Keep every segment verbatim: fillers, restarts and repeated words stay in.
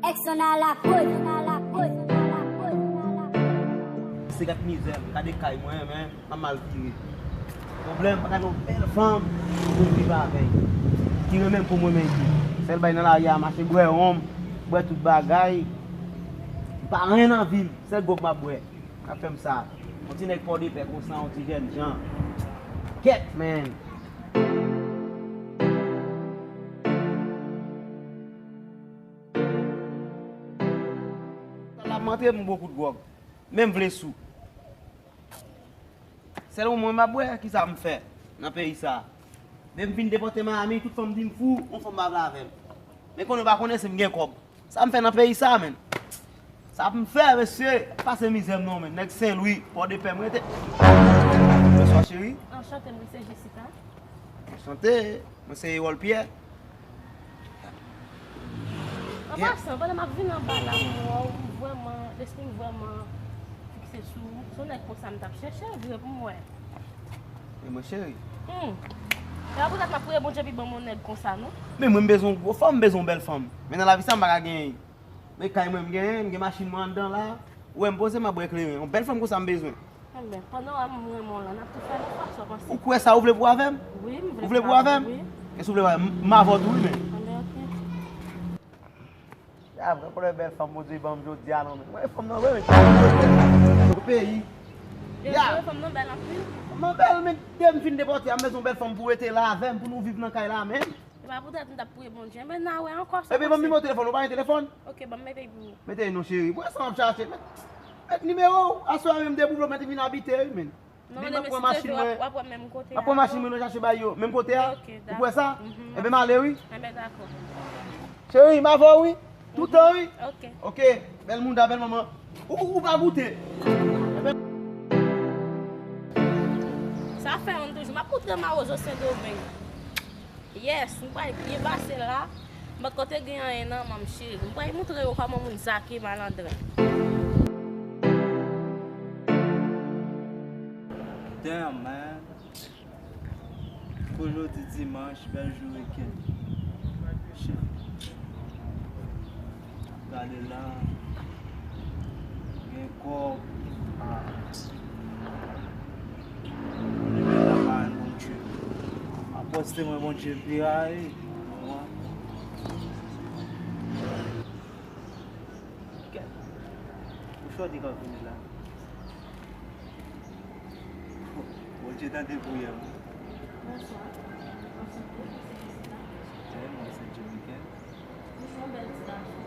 Seksyon nan lakòz. Se gad mizè m, gade kay mwen, men, m ap mal vire. Pwoblèm, pa gade yon bèl fanm pou m viv avè l. Ki renmen m pou mwen menm tou. Sèl bagay nan lari a, mache bwè wonm, bwè tout bagay. M pa anyen nan vi m, sèl gwòg m ap bwè. K ap fè m sa. Yon ti nèg Pòdepè konsa, yon ti jèn jan. Kèt, man. Sa la m antre m bon kout gwòg. Men m vle sou. Sèl ou mwen m ap bwè, kisa m fè nan peyi sa? Depi m fin depòte Miami, tout fanm di m fou, yon fanm pa vle avè m. Men konnen yo pa konnen si m gen kòb. Sa m fè nan peyi sa, menn? Sa pou m fè, mesye? Pase mizè m non, menn. Nèg Sen Lwi, Pòdepè, m rete. Bonswa, cheri. Anchante, mwen se Jessica. Anchante, mwen se Erol Pierre. An pasan, pandan m ap vin anba la, m wè w, m vrèman, lespri m vrèman fikse sou ou. Se yon nèg konsa m t ap chèche, vre pou m wè. E mwen, cheri. Hmm. E pa poutèt m ap priye Bondye pou l ban m yon nèg konsa, non. Men mwen, m bezwen yon gwo fanm, m bezwen yon bèl fanm. Men nan lavi sa, m pa ka genyen. Men kay mwen, m genyen, m gen machin mwen anndan la. Ou wè m poze, m ap bwè kleren. Yon bèl fanm konsa m bezwen. Enben, pandan w ap renmen w lan, n ap tou fè l ansanm, sa w panse? Ou kwè sa, ou vle pou avè m? Wi, m vle pou avè m. Ou vle pou avè m? Wi. E si w vle pou avè m, m avè w tou, wi, men. Enben, oke. Ya, mwen konnen bèl fanm Bondye ban m jodi a, non, men. Mwen, fanm nan, wi, men. Nan peyi. Ya. Fanm nan bèl anpil. Fanm nan bèl, men. Depi m fin depòte a, m bezwen yon bèl fanm pou rete la avè m, pou nou viv nan kay la, men. E pa poutèt m t ap priye Bondye. Men n a wè ankò sa. Epi ban m nimewo telefòn ou, pa gen telefòn? Oke, ban m mete pou ou. Mete non, cheri. Pou sa m ap chache. Met, met nimewo w. Aswè a menm depi w vle w mete vin abite, wi, men. Non, men si w vle w ap wè menm kote a. M ap pran machin mwen, nou chache bay yo. Menm kote a. Oke, dakò. Ou kwè sa? Mhm. Enben, m ale, wi. Enben, dakò. Cheri, m avè w, wi. Toutan, wi. Oke. Oke. Bèl mouda, bèl manman. Ou, ou, ou pa goute. Enben. Sa fè yon toujou. M ap montre mawozo Sendomeng. Yes, m pral byen pase la. M pa t kote gen anyen nan men m, cheri. M pral montre yo kòman moun zake malandren. Damn, man. Pou jodi dimanch, bèl jou wikenn. Shit. Gade la. Gen kòb. Ah. Mwen menm la pa yon bon trip. Apòs te mwen Bondye pi ray. Ou chòdi k ap vini la. Bondye tande priyè m. Bonswa. Anchante, mwen se Jessica. Mwen se Jimmy Ken. Ou se yon bèl ti gason.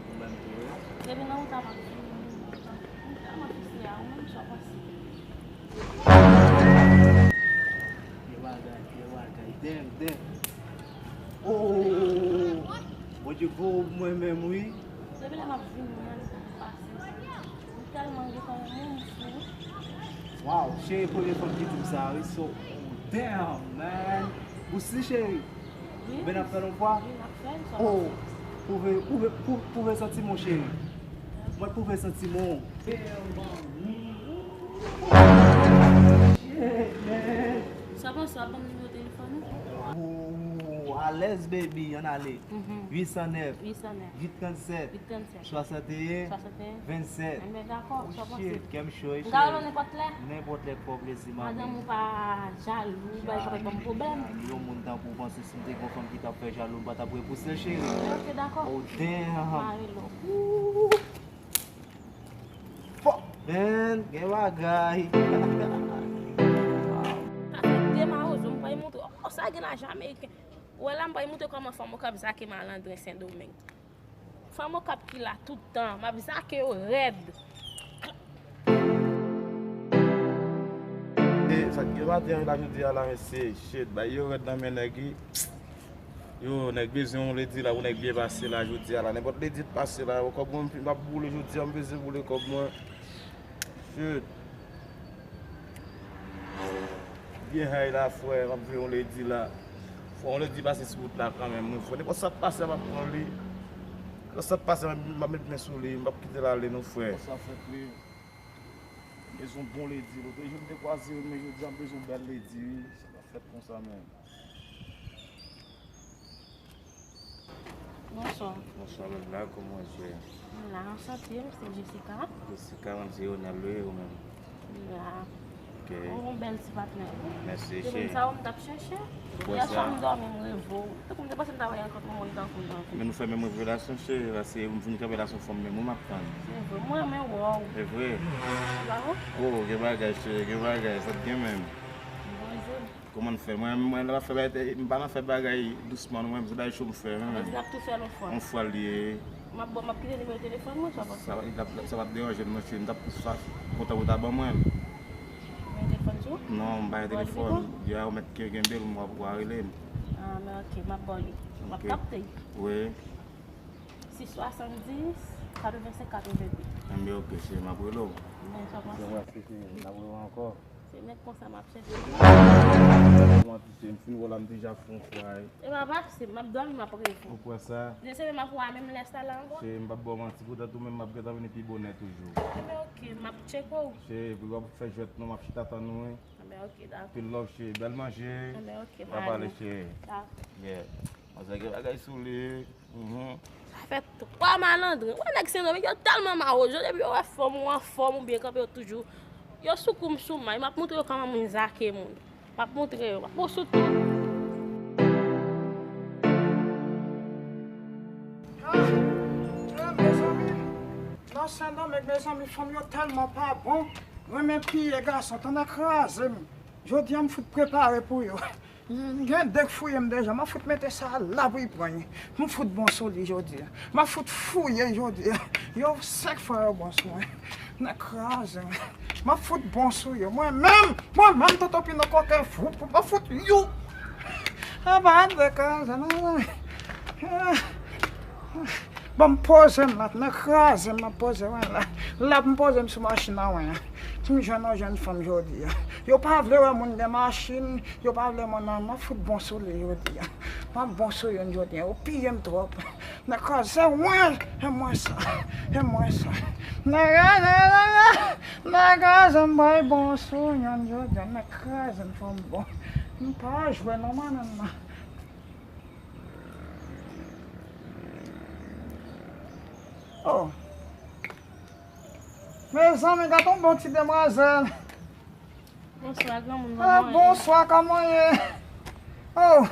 Ou menm tou, wi. Depi nan ou ta m ap vini, m tèlman fikse a ou menm, sa w panse? Gen bagay, gen bagay. Damn, damn. Oh, Bondye voye w pou mwen menm, wi. Depi lè m ap vini, mwen menm, m pase. M tèlman gentan renmen w, m fou. Wow, cheri, premye fanm ki di m sa, wi. So, oh, damn, man. Ou si, cheri? Wi. Men n ap fè l yon fwa? Wi, n ap fè l, sa. Oh, pwouve, pwouve, pwou-, pwouve santiman w, cheri. Mwen pwouve santiman w. Damn, man. Shit, man. Sa panse w ap ban m nimewo telefòn ou? Oh, alèz, baby, ann ale. Mhm. Uit san nèf. Uit san nèf. Uit trannsèt. Uit trannsèt. Swasanteyen. Swasanteyen. Vennsèt. Enben, dakò, sa w panse? Oh, shit, kè m cho, wi, cheri. M ka rele w nenpòt lè? Nenpòt lè k fè w plezi, mami. Madanm ou pa jalou, bay pa ban m pwoblèm. Yon moun tankou w panse si m te gen yon fanm ki t ap fè jalou, m pa t ap repouse l, cheri. Ok, dakò. Oh, damn. M a rele w. Ooh. Fuck, man, gen bagay. Sa fè de mawozo, m pral montre w. Oh, sa gen lajan ameriken. Ou wè la, m pral montre w kòman fanm Okap zake malandren Sendomeng. Fanm Okap ki la tout tan, m ap zake yo rèd. E, sa k gen maten an la jodi a la, mesye, shit, bay yo rèd nan men nèg, wi. Yo, nèg bezwen yon ledi la, pou nèg byen pase la jodi a la. Nenpòt ledi t pase la, kòb mwen m ap boule jodi a, m bezwen boule kòb mwen. Shit. Byen high la, frè, m ap jwe yon ledi la. Fò yon ledi pase sou wout la kanmenm, wi, frè. Nenpòt sa k pase a, m ap pran li. Nenpòt sa k pase a, m ap met men sou li, m p ap kite l ale, non, frè. Sa fèt, wi. M bezwen yon bon ledi. Lòt jou m te kwaze yo, men jodi a m bezwen yon bèl ledi, wi. Sa p ap fèt konsa, menm. Bonswa. Bonswa, bèl la, kòman w ye? M la, anchante, m se Jessica. Jessica, mwen se Ronald, wi, ou menm? M la. Ok. Ou yon bèl ti patnè. Mèsi, cheri. Se moun sa ou m t ap chèche. Yè swa m dòmi, m reve w. Tankou m te panse m ta wè yon lòt moun tankou w, tankou w. Men nou fè menm revelasyon, cheri, paske m vin kanpe la sou fanm menm ou m ap tann. Se vre, mwen renmen wè w. Se vre? Ou pa bon? Oh, gen bagay, cheri, gen bagay, sa t gen menm. Bon, se Kòman n fè? Mwen, mwen, m pa fè bagay, m pa nan fè bagay dousman, non, mwen, se bagay cho m fè, mwen menm. N ap tou fè l yon fwa. Yon fwa l ye. M ap, m ap kite nimewo telefòn mwen, sa pa. Sa, sa, sa pa t deranje m, non, cheri, m t ap sa, kontan pou w ta ban mwen l. Nimewo telefòn sou? Non, m pa gen telefòn. Ya, ou mèt ke kenbe l, m w a rele m. Ah, men ok, m ap ba w li. M ap kapte. Wi. Sis swasanndis, katrevensenk, katrevenwit. Enben, ok, cheri, m ap rele w. Men, sa panse? Mèsi, cheri, m ap rele w ankò. Se nèg konsa m ap chèche. Mwen, ti cheri, m fin wè w la, m deja fè yon fwa, wi. E pa pase, m ap dòmi, m ap rele w. Ou kwè sa? Demen m ap wè w menm lè sa la ankò. Cheri, m p ap ba w manti, poutan tou menm m ap gentan vini pi bonè toujou. Enben, ok, m ap tcheke w. Cheri, epi w ap fè jwèt non, m ap chita tann ou, wi. Enben, ok, dakò. Anpil love, cheri, bèl manje. Enben, ok, m ale. N ap pale, cheri. Dakò. Yeah. Manzè gen bagay sou li. Mhm. Sa fè twa malandren. Wè nèg Sendomeng yo tèlman mawon. Jodi epi yo wè fanm ou anfòm oubyen kanpe yo toujou. Yo sou kou m sou may. M ap montre yo kòman moun zake moun. M ap montre yo. M ap pran sou tout. Ah, eh, mezanmi. Nan Sendomeng, mezanmi, fanm yo tèlman pa bon. Renmen piye gason, tande kraze m. Jodi a m fout prepare pou yo. Gen de k fouye m deja, m ap fout mete sa la pou y pran. M fout bon sou li jodi a. M ap fout fouye jodi a. Yo, senk fwa yo bon sou mwen. Nan kraze m. M ap fout bon sou yo. Mwen menm, mwen menm, Toto Pino koke fou, m ap fout yo. A pa de kraze, non. Ban m poze m la, nan kraze m, m ap poze mwen la. La pou m poze m sou machin an mwen an. Si m jwenn yon jèn fanm jodi a. Yo pa vle wè moun gen machin, yo pa vle moun nan, m ap fout bon sou li jodi a. M ap bon sou youn jodi a. Yo piye m twòp. Nan kraze, se mwen, se mwen sa. Se mwen sa. Nan kraze, nan kraze, nan kraze, m bay bon sou youn jodi a. Nan kraze, m fè m bon. M pa jwe non, mwen menm nan. Oh. Mezanmi, gade yon bon ti demwazèl. Bonswa, granmoun. Ah, bonswa, kòman ye? Oh.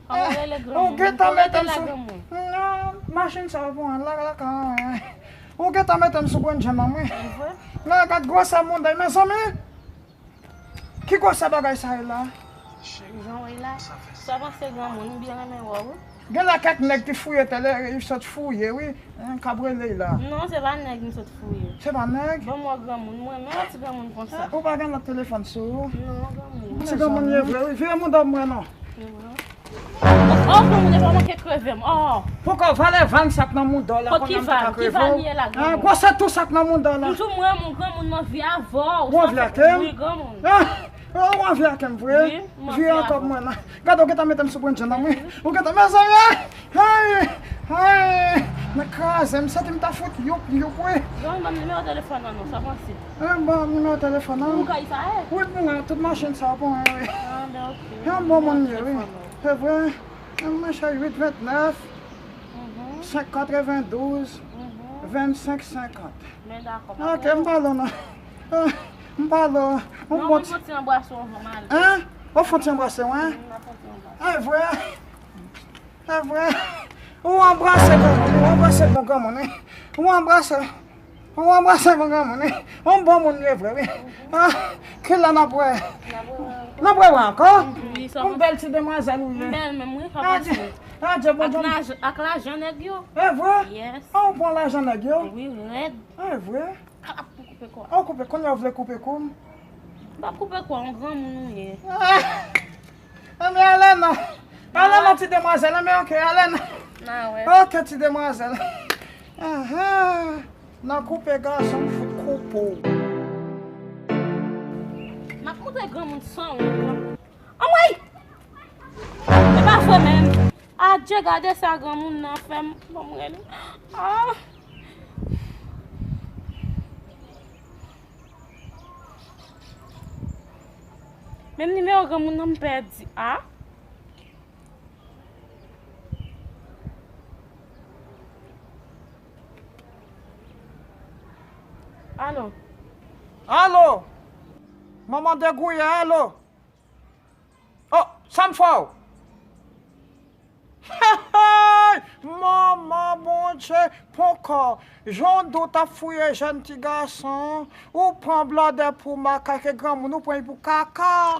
Kòman w rele, granmoun? Ou gentan mete m sou. Non, machin sa yo pou mwen, la, la, kòman ye? Ou gentan mete m sou grenn jan nan mwen. Nan, gade gwosè mouda, mezanmi. Ki gwosè bagay sa ye la? Cheri, jan w ye la, sa panse granmoun, m byen renmen wè w wi. Gen la kèk nèg ki fouye tèlè, y sot fouye wi. Hein, k ap rele la. Non, se pa nèg m sot fouye. Se pa nèg? Ban m wè granmoun, mwen menm ti granmoun konsa. Ou pa gen lòt telefòn sou ou? Non, granmoun. Ti granmoun ye vre wi. Vire mouda w mwen non. Oh, granmoun, e pa manke kreve m. Oh. Poko valè van sa k nan mouda w la, kounye a m ta ka kreve w. Gwosè tou sa k nan mouda w la. M di w m renmen w, granmoun, m anvi avè w. Ou anvi avè m? Wi, granmoun. Ah, ou anvi avè m vre? Wi, m anvi avè w. Vire ankò pou mwen la. Gade, ou gentan mete m sou pwen djennam wi. Ou gentan, mezanmi, ay, ay, nan kraze m, santi m ta fout youp, youp wi. Granmoun, ban m nimewo telefòn nan non, sa panse. Ban m nimewo telefòn nan. Ou kay sa ye? Wi, pou mwen, tout machin sa pou mwen wi. Ah, ben, ok. Yon bon moun ye wi. Se vre. Mwen se uit vennèf, senk katrevendouz, vennsenk senkant. Men dakò, pa gen pwoblèm. Ok, m pale w non. M pale w. Non, mwen fon ti anbrase w anvan m ale. Hein? Ou fon ti anbrase mwen? Wi, m ap fon ti anbrase. E vre? E vre? Ou anbrase granmoun, ou anbrase bon granmoun, wi. Ou anbrase. Ou anbrase bon granmoun, wi. Yon bon moun li ye vre, wi. Ah, kilè n ap wè? N ap wè ankò? Yon bèl ti demwazèl ou ye. M bèl menm, wi, pa pase. Adye, adye, bon, bon. Ak lajan nèg yo. E vre? Yes. Ah, ou pran lajan nèg yo? Wi, rèd. E vre? Kalap pou koupe kò. Ah, ou koupe, kounye a ou vle koupe kou m? M p ap koupe kou a, yon granmoun ou ye. Ah. Anben, ale non. Ale non, ti demwazèl, anben, ok, ale non. N a wè. Ok, ti demwazèl. Ahan. Nan koupe gason, m fout koupe w. M ap montre granmoun sanwont, granmoun. Anmwey! E pa vre menm. Adye, gade sa granmoun nan fè m. Ban m rele. Ah. Menm nimewo granmoun nan m pèdi a. Alo. Alo! Manman degouye, alo! Oh, sa m fè w? Hey! Manman Bondye, ponkò, jan w di w t ap fouye jèn ti gason, ou pran blòdè pou makak e granmoun, ou pran l pou kaka.